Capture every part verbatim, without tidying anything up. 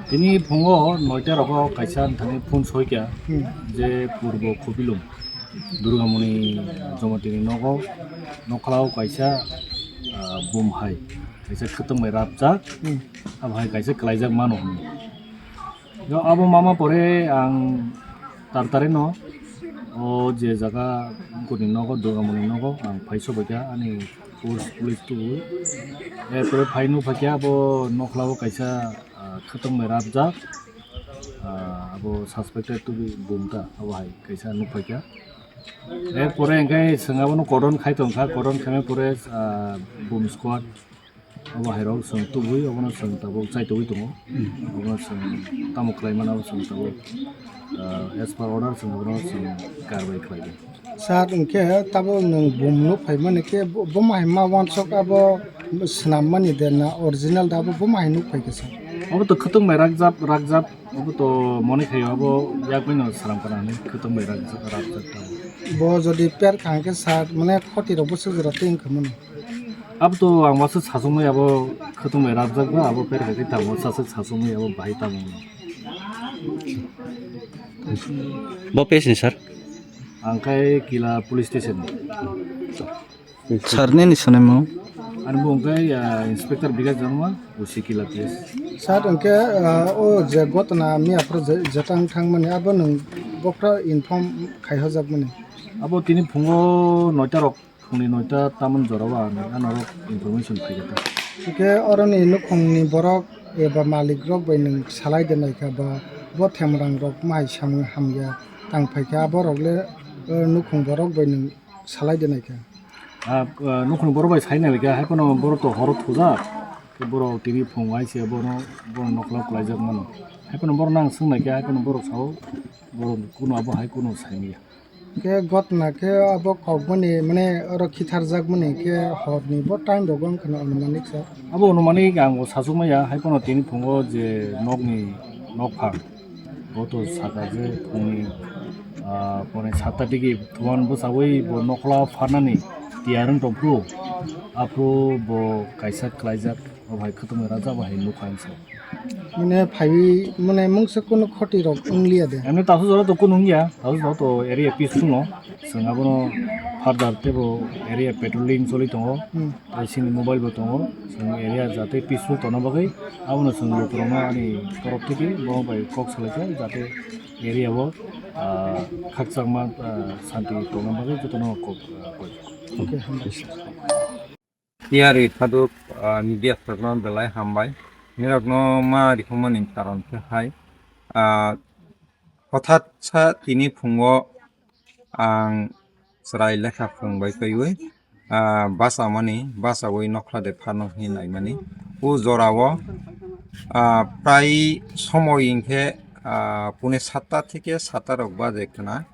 Tini phungo noita rogo kaisa thani phone soikha Hmm. je Purbo Khobilung Durgamoni Jomatini nogo nokhlao kaisa, ah, bum hai kaisa khwtwng bai rapjak, Hmm. abo hai kaisa kwlaijak mano hwnwi. Yo, abo mama pore ang tartare no o je jaga boni nogo Durgamoni nogo ang phai sobaikha ani force police tubu. Erpore phai nukphaikha abo nokhlao kaisa, ah, khwtwng bai rapjak, ah, abo suspected to be bumta abo hai kaisa nukphaikha. Erpore hwnkhe chwng abono cordon khai tongkha, cordon khaimani pore, ah, bum squad abo hairok chwng tubui obono chwng tabuk chaitugui tongo. Obono chwng tamo khlai mano abo chwng tabuk, ah, as per order chwng obono chwng karbai khlai di. Sir, hwnkhe tabuk nwng bum nuk phaimani khe bo, bo mahai ma wansok abo swnammani de na original da abo bo mahai nuk phaikha sir? Obo to khwtwng bai rakjak, rakjak, obo to mone khaio abo yakbai no sram kana hwnwi khwtwng bai rakjak, rakjak tabuk. Bo jodi per kha hwnkhe sir, mane khoti rok bwswk jora tei wngkha mani? Abo to ang wansuk sachukmani abo khwtwng bai rapjak ba abo per kha khe tamo sachuk sachukmani abo bahai tamo. Bo page ni sir? Ang khai Kila police station ni. Sir nini swnamung? Ani bo hwnkhe, ah, Inspector Bikash Dangma, O C Kila P S. Sir hwnkhe, ah, o je gotna miya phuru je, jetang thangmani abo nwng bokhra inform khai hojakmani? Abo tini phungo noita rok, phungni noita tamoni jorao ang anorok information phaikha ta. Hwnkhe oroni nukhungni borok eba malik rok bai nwng salai de naikha ba bo themrang rok mahai samung hamya tang phaikha abo rok le, eh, nukhung borok bai nwng salai de naikha. Ah, ah, nukhung borok bai sai naikha hai phano borok to horo thujak. Borok tini phung hai se bono, bono nokla kwlaijak mano. Hai phano borok nang swng naikha hai phano borok sao borok kuno abo hai kuno sai manya. Khe gotna khe abo kokmani, mane, oro khitharjakmani khe horni bo time rogo wngkha na anumanik sa? Abo anumanik ang bo sachukmaya, hai phano tini phungo je nokni nokphang, bo to saka je phungni, ah, pone satta digi thuan bwchaui bo nokla pharnani tiyar wng tongphuru, aphuru bo kaisa khlaijak. Obo hai khwtwmwi rajak, obo hai nukha ang se. Mane phaiwi, mane mungsa kunu khoti rok wng liya de? Emni tasu jora to kunu wng ya, tasu jora to area peaceful no. Chwng abono further tebo area patrolling choli tongo. Hmm. Tai chini mobile bo tongo. Chwng area jate peaceful tongna bagwi abono chwng lukurokno ani torop theke bo bai kok salaikha jate area o, ah, khakchangma, ah, santi tongna bagwi jotono kok, ah, koi. Okay, hambai. Tiyari khaduk, ah, media rokno belai hambai. Nirokno ma rihormani karon khe hai, ah, hothat sa tini phungo ang chwrai lekha phwrwngbai kaiwi, ah, bachamani, bachaui nokla de phano hinwi naimani. O jorao, ah, prai somoi hinkhe, ah, pune satta theke satta rok baje khna.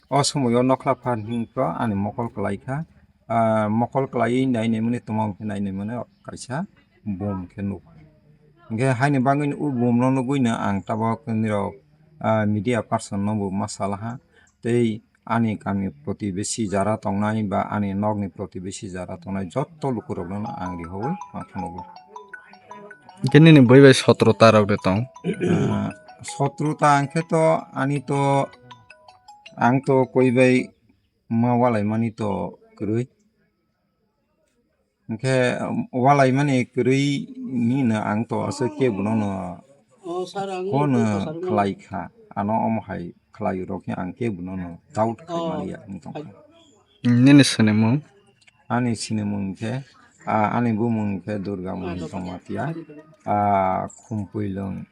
O somoio nokla phan hinkhe ani mokol kwlai kha. Ah, mokol kwlaiwi nai naimani, tongma hwnkhe nai naimani kaisa bum khe nuk. Hinkhe haini bagwino o bumno nugwino ang tabuk nirok, ah, media person no bo ma salaha. Tei ani kami protibesi jara tongnai ba ani nokni protibesi jara tongnai jotto lukurokno ang rihowi ma phunukgo. Hinkhe nini bui bai sotro ta rok de tong? Ah, sotro ta hinkhe to ani to, ang to koi bai ma walaimani to kwrwi. Hinkhe, um, walaimani kwrwi ni no ang to aswk kebo no no phone khlai kha. Ano omo hai khlai rok khe ang kebo no no doubt khai maliya wng tong kha. Nini sinimung? Ani sinimung khe, ah, ani bumung khe Durga Moni Tongmatia, ah, Khumpui Lwng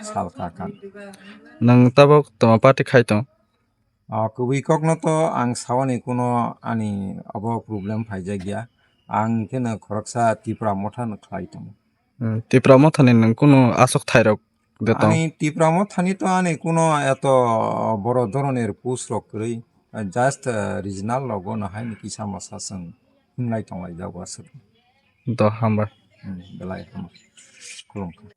Salkakan. Nwng tabuk tongma party khai tong? Ah, kubui kokno to ang sawani kuno ani abo problem phaijak ya. Ang khe no khoroksa Tipra Motha no khlai tongo. Hmm, Tipra Motha ni nwng kuno aswk thairok de tong? Ani Tipra Motha ni to ani kuno eto boro doroner post rok kwrwi, just, eh, regional rogo no hai ni kisa masa chwng hinlai tonglai jago aswk. Do hambai. Hmm, belai hambai. Khulumkha.